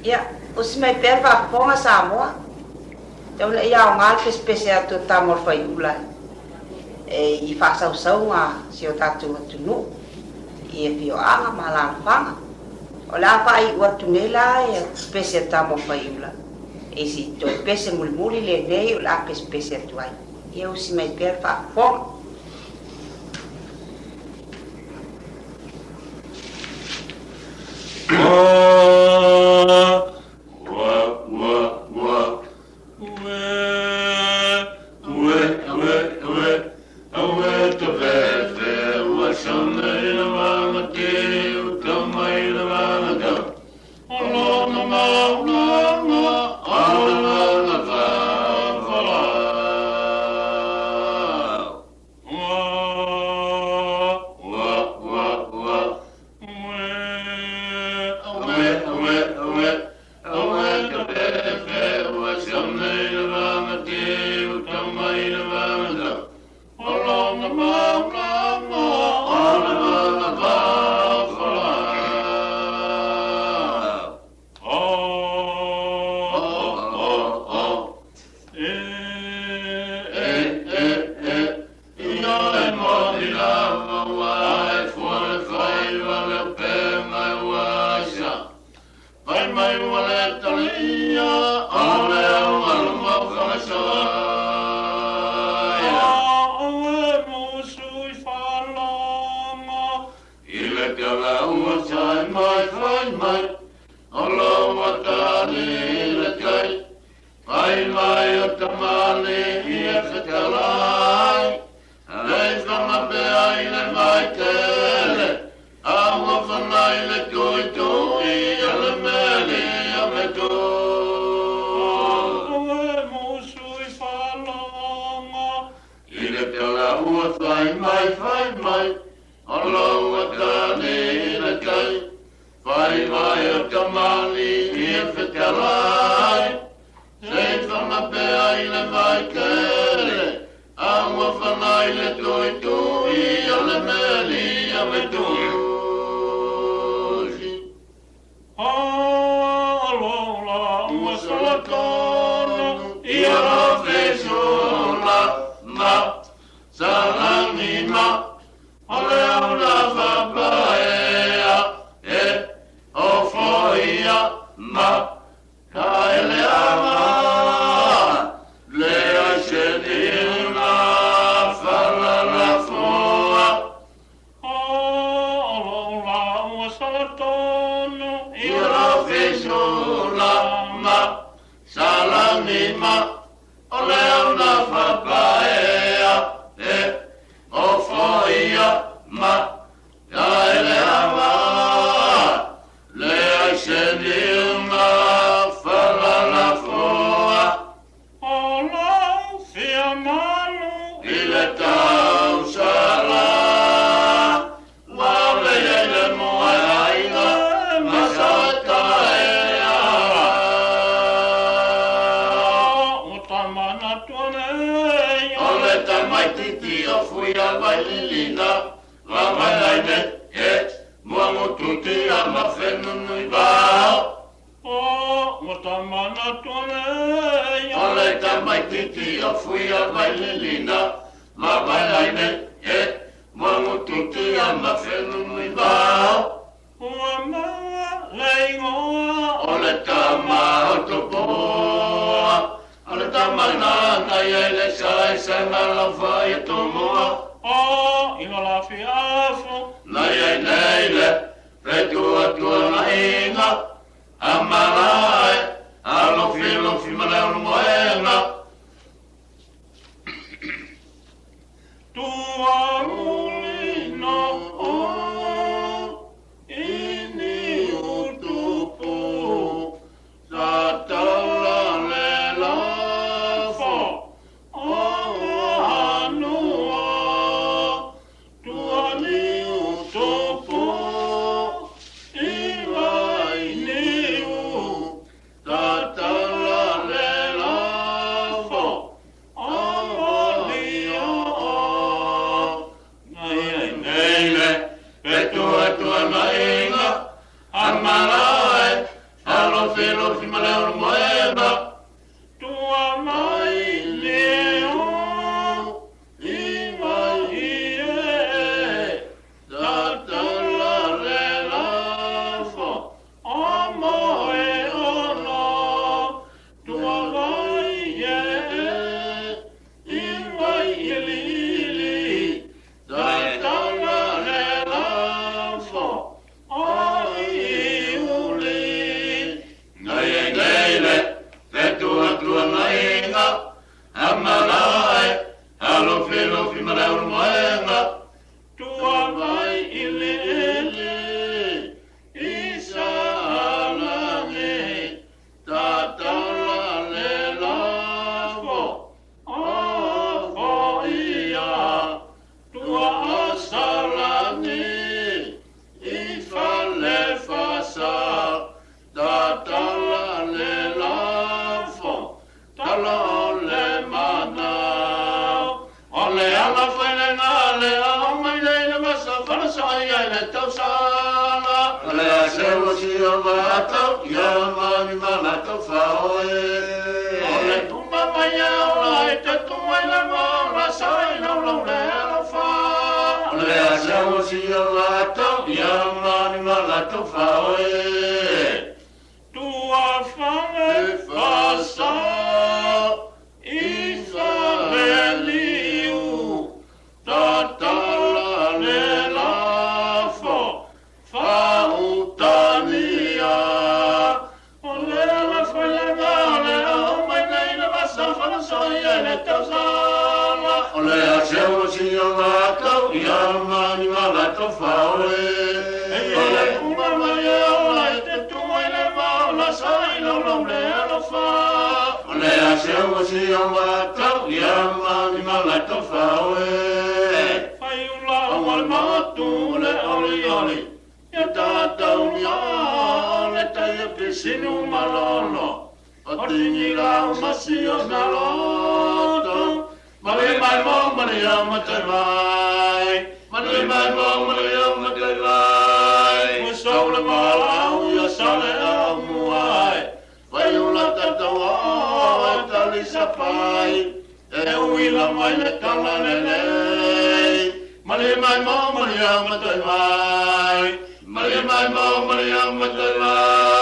Ia, usi mai pea le faafofoga Samoa. Tau ina ia aoga le pesepese atu o tama o le Faiula e i faasausauga a si o tatou atunuu i afioaga ma alaalafaga. O le a faaiu atu nei la ia pese a tama o Faiula i si toe pese mulimuli lenei o le a pesepese atu ai. Ia usi mai pea le faafofoga. Alofi male moenga Tua mai leo i mai e Tatala le lafo o moe ono Tua mai e i mai i lili Tatala le lafo o i uli Ngai ngai le le tua tua ngai nga Amalae Alofi lofi male moenga Tua mai i le ele I sa Tatala le lafo o fo ia Tua asalagi I fale fasa Tatala le lafo Tala o le mana O le ala whainga le ao mai le le masa whana sa ia le tausala O le asewa si o mātou Ia mani mana tau whaoe O le puma mai ola e te tumai le maola sa i lau lau le alofa O le asewa si o mātou Ia mani mana tau whaoe Tua fale fasa i sa le liu Tatala le lafo Fautania O le ala whainga le ao mai nei le masa whana sa ia le tausala O le asewa si o mātou Ia mani mana tau whaoe O le puma mai ola e te tumai le maola sa i lau lau le alofa O le asewa si o mātou Ia mani mana tau whaoe Whaiula o le matu le oli oli Ia tātou ia le tai e pisinu malolo O tingi lau masi o naloto Mali mai mo mali au matai mai Mali mai mo mali au matai mai Ua sau le malau ia sa le au muai Whaiula tātou o e tali sapai E uila mai le tala lelei Mali mai mo mali au matai mai Mali mai mo mali au matai mai